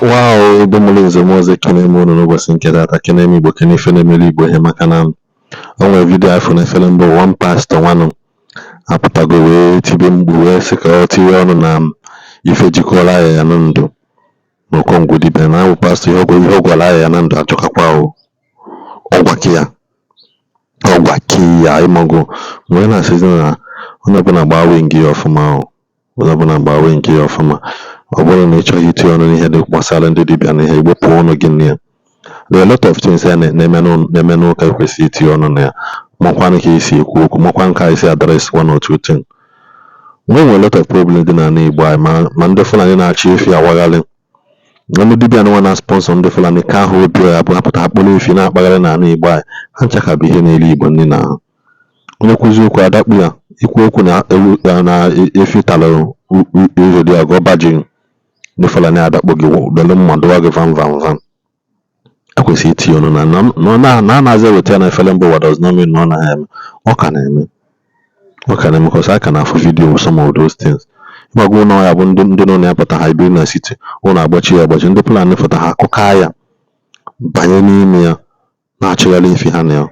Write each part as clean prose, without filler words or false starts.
Wow, Igbo mụrụ nze m ọzọ, ekene m unu n'ụbọchị nke taata. Kene m Igbo, kene ife na-emere Igbo ihe, maka na o nwere video afọ na efere mbụ. One pastor nwanụ apụtago wee tibe mkpu, wee sị ka ọ tinye ọnụ na ife jikọrọ aya ya na ndụ na Okongwu dibịa na awụ pastor. Ihe ọ gwara aya ya na ndụ achọkakwa o ọgwaki ya ọgwaki ya ịmago wee na-asịzi na onye ọbụla gbaa wing ya ọfụma o, onye ọbụla gbaa wing ya ọfụma. Ọ bụrụ na ị chọghị itinye ọnụ n'ihe dị gbasara ndị dibịa na ihe Igbo, pụọ ọnụ gị na ya. There are a lot of things a na-eme n'ụka ekwesịghị itinye ọnụ na ya. Makwanụ ka esi ekwu okwu, makwanụ ka esi address one or two things. Nwere a lot of problem dị n'ala Igbo anyị, ma ndị Fulani na-achị efi awagharị, ndị dibịa nwa na sponsor ndị Fulani ka ahụ obi ya bụ apụta akpụrụ efi na-akpagharị n'ala Igbo anyị. Ha ncha ka bụ ihe na-eri Igbo nri na ahụ. Onye kwuzi okwu, adakpu ya ikwu okwu na ewu na efi tara ụzọ dị agụ ọba ji. Ndị Fulani adakpo gị, dọrọ mma dọwa gị vam vam vam. Ekwesịghị itinye ọnụ na na anaghịzi eweta ya na efere mba ụwa does not mean na ọ naghị eme. Ọ ka na-eme, ọ ka na-eme, cause a ka na-afụ video some of those things. Ịgbago ụlọ ya bụ ndị nọ na ya pụta, ha ebiri na siti ụlọ agbachi ya agbachi. Ndị Fulani pụta, ha akụka ya banye n'ime ya na-achịgharị efi ha na ya.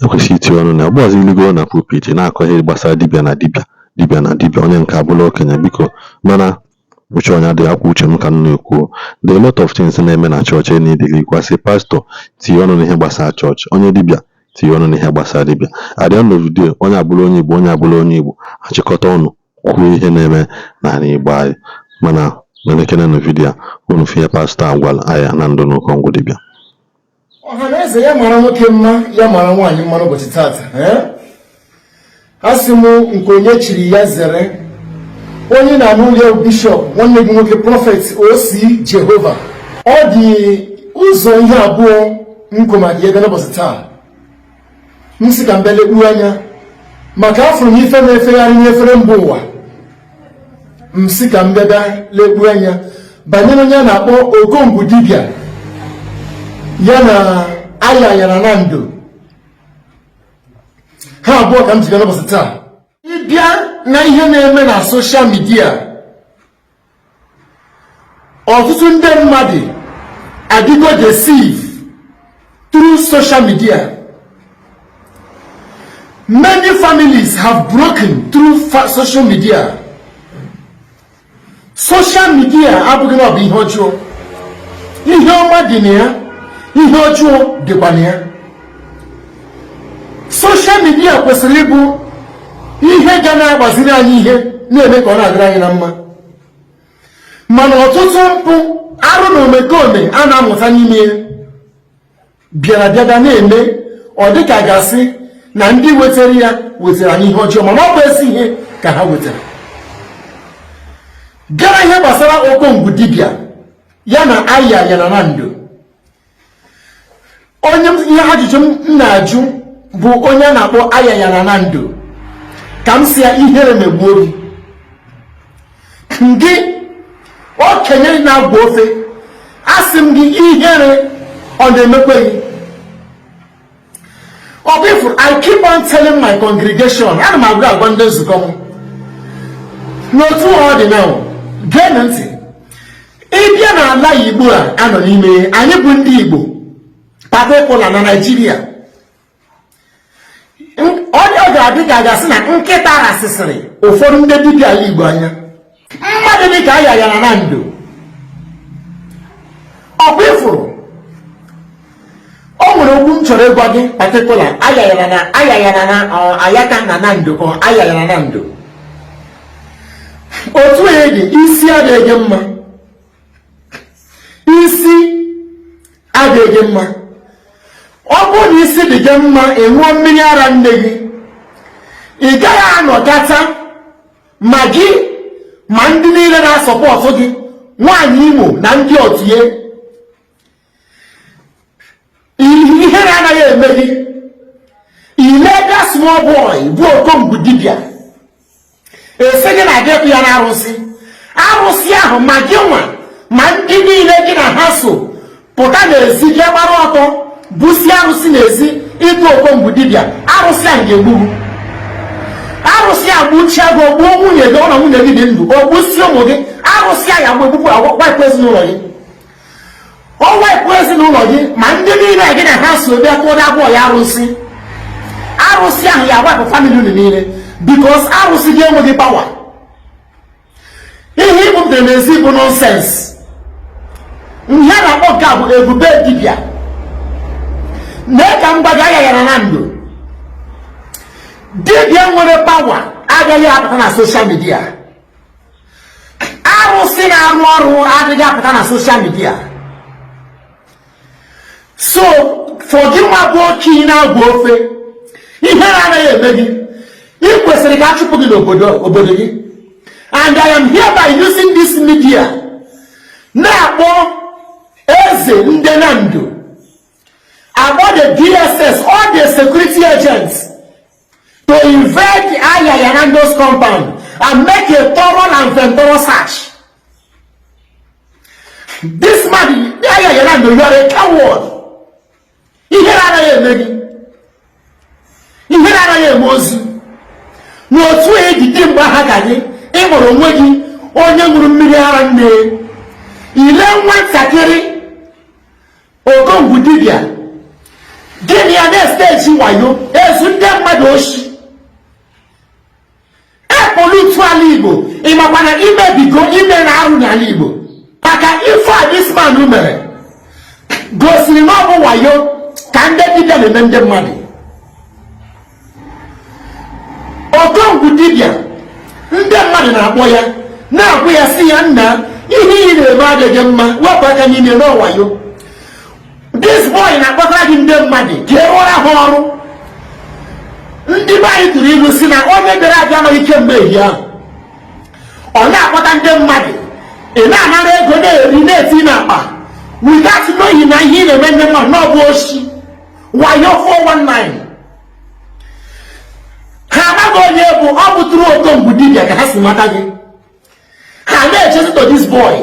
Ekwesịghị itinye ọnụ na ya. Ọbụghịzi iligoro na pulpit na-akọ ihe gbasara dibịa na dibịa, dibịa na dibịa, onye nke abụla okenye. Biko, mana uche onye adịghị akwa uche m ka m na-ekwu. There are a lot of things na-eme na chọọchị na-edili ikwasị pastor tinye ọnụ n'ihe gbasara chọọchị, onye dibịa tinye ọnụ n'ihe gbasara dibịa. At the end of the day, onye abụla onye Igbo, onye abụla onye Igbo, achịkọta ọnụ kwuo ihe na-eme n'ala Igbo anyị. Mana na-ekene na video a unu fie pastor agwala anya na ndụ n'Okongwu dibịa. Ọha na eze, ya mara nwoke mma, ya mara nwaanyị mma n'ụbọchị tata. A sị m nke onye chiri ya zere. Onye na-anụ ụlọ, bishop nwanne gị nwoke, Prophet Osi Jehova. Ọ dị ụzọ ihe abụọ nkwu maka ya bịa n'ụbọchị taa. M sị ka m bịa lekpuo anya, maka afụrụ m ife na-efegharị n'efere mba ụwa. M sị ka m bịa bịa lekpuo anya banyere onye a na-akpọ Okongwu dibịa ya na aya yara na ndo. Ha abụọ ka m ji bịa n'ụbọchị taa. Ịbịa na ihe na-eme na social media, ọtụtụ ndị mmadụ adịgo deceive through social media. Many families have broken through social media. Social media abụghị na ọ bụ ihe ọjọọ. Ihe ọma dị na ya, ihe ọjọọ dịkwa na ya. Social media kwesịrị ịbụ ihe ga na-agbaziri anyị ihe, na-eme ka ọ na-adịrị anyị na mma, mana ọtụtụ mpụ, arụ na omekome a na-amụta n'ime ya bịara bịada na-eme ọ dịka gasị na ndị wetara ya wetara anyị ihe ọjọọ, mana ọ bụ ezi ihe ka ha wetara. Bịara ihe gbasara Okongwu dibịa ya na aya ya na ndo, onye ihe ajụjụ m na-ajụ bụ onye a na-akpọ aya ya na ndo, ka m si ya ihere megbuo gị, gị okenye na-agwa ofe. Asị m gị, ihere ọ na-emekwe gị? Ọ bụ ifuru. I keep on telling my congregation, ana m agwa agwa ndị nzukọ m n'otu ọ dị na geenụ ntị. Ịbịa n'ala Igbo a anọ n'ime, anyị bụ ndị Igbo particular na Naịjirịa, ọ ga-adị ka a ga-asị na nkịta rasịsịrị ụfọdụ ndị dibịa ala Igbo anya. Mmadụ dị ka aya ya na ndo, ọ bụ ifuru. O nwere okwu m chọrọ ịgwa gị particular, ayayara na ayayara na ayaka na na ndo ka ayayara na ndo. Otu onye dị isi adịghị mma, isi adịghị mma. Ọ bụrụ na isi dị gị mma, ị ṅụọ mmiri ara nne gị, ị gaghị anọkata ma gị ma ndị niile na-asọpọtụ gị, nwaanyị Imo na ndị otu ya, ihere anaghị eme gị. Ilega small boy bụ Okongwu dibịa, esi gị na gị ya na arụsị, arụsị ahụ, ma gị nwa ma ndị niile gị na ha so pụta n'ezi gị gbara ọtọ busi arụsị n'ezi ịtụ Okongwu dibịa. Arụsị ahụ ga-egbu gị. Arụsị a gbuchie gị, ogbuo nwunye gị, ọ na nwunye gị dị ndụ, o gbusie ụmụ gị. Arụsị a ya gbu egbupụ wipụ ezinụlọ gị. O wepụ ezinụlọ gị ma ndị niile gị na ha so bịa kụọ abụọ ya arụsị, arụsị ahụ ya wepụ family unu niile, because arụsị gị enweghị power. Ihe ị bupụtara n'ezi bụ nonsense. Ihe a na-akpọ nke a bụ ebube dibịa. Mee ka m gwa gị, anya na ndụ dibịa nwere power agaghị apụta na social media. Arụsị na-arụ ọrụ adịghị apụta na social media. So for gị nwa bụ okenye na-agwa ofe ihe na-anaghị eme gị, ị kwesịrị ka a chụpụ gị n'obodo obodo gị. And I am hereby using this media na-akpọ eze ndị na ndụ, akpọ the DSS, all the security agents, to invade Ayaya Nando's compound and make a thorough and thorough search. This man, Ayaya Nando, you are a coward. Ihe anaghị eme gị, ihe anaghị eme ozu n'otu ejiji mgbe ha ka gị ịhụrụ onwe gị, onye ṅụrụ mmiri ara nne ile nwatakịrị okongwu dibịa gịnị ya na-esteji wayo ezu ndị mmadụ oshi epolutu ala Igbo. Ịmakwa na imebigo ime na arụ n'ala Igbo, maka ife a this man mere gosiri na ọ bụ wayo ka ndị dibịa na-eme ndị mmadụ. Okongwu dibịa, ndị mmadụ na-akpọ ya, na-agwụ ya, si ya, "Nna, ihe ị na-eme adịghị mma, wepụ aka n'ime n'ọwayo." This boy na-akpọtara gị ndị mmadụ ka e rụọra ha ọrụ. Ndị be anyị tụrụ ilu si na onye bịara abịa amaghị kemgbe ehi ahụ. Ọ na-akpọta ndị mmadụ, ị na-anara ego, na-eri, na-eti n'akpa without knowing na ihe ị na-eme ndị mmadụ na ọ bụ oshi, wayo, 419. Ha amaghị onye bụ ọ bụ tụrụ okongwu dibịa ka ha si mata gị. Ha na-echezi to this boy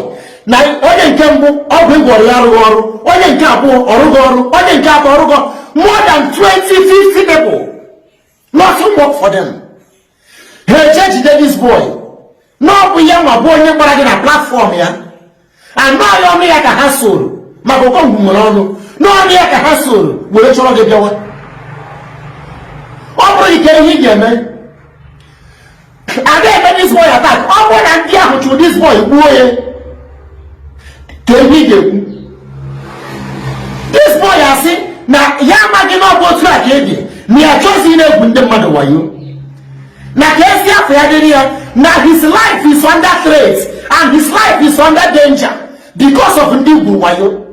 na onye nke mbụ ọgwụ ịgwọrọ ya arụghị ọrụ, onye nke abụọ ọrụghị ọrụ, onye nke atọ ọrụghị. More than 20, 50 people, nothing work for them. Ha eche jide this boy na ọ bụ ya nwa bụ onye gbara gị na platform ya. Anọghị ọnụ ya ka ha soro, maka okongwu nwere ọnụ n'ọnụ ya ka ha soro were chọrọ gị bịawa. Ọ bụrụ ike ihe ị ga-eme ada eme this boy attack, ọ bụrụ na ndị ahụ chụrụ this boy gbuo ya, ka ihe ị ga-ekwu? This boy asị na ya amaghị na ọ bụ otu a ka ebi na ya chọzi na-egwu ndị mmadụ wayo, na ka ezi afọ ya dịrị ya, na his life is under threat and his life is under danger because of ndị gwuru wayo,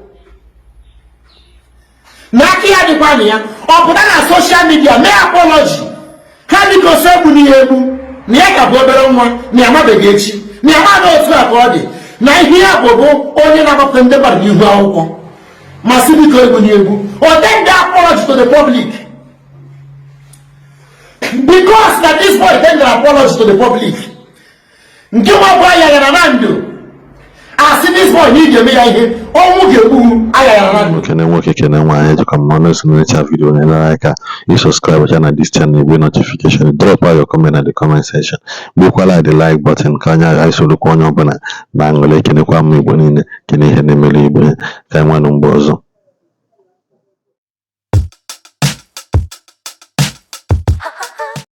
na aka ya dịkwa na ya. Ọ pụta na social media mee apology ha, biko so egbu n'ihe egbu, na ya ka bụ obere nwa, na ya amabeghị echi, na ya ma na otu a ka ọ dị, na ihe ya bụ onye na-agbapụta ndị mmadụ n'ihu akwụkwọ, ma sị biko egbu n'egbu. O tender apology to the public. Because na this boy tender apology to the public, nke nwa bụ aya na ndụ asị this boy na ị ga-eme ya ihe ọnwụ ga-egbu aya na ndụ. Kene nwoke, kene nwaanyị, ejikwa m ọnụ eso na video na aka i subscribe cha na this channel, igbe notification, drop your comment na the comment section, gbukwala the like button ka onye agha isorokwa onye ọbụla na aṅụrị. Ekenekwa m Igbo niile, kene ihe na-emere Igbo ya ka anyị nwanụ mgbe ọzọ.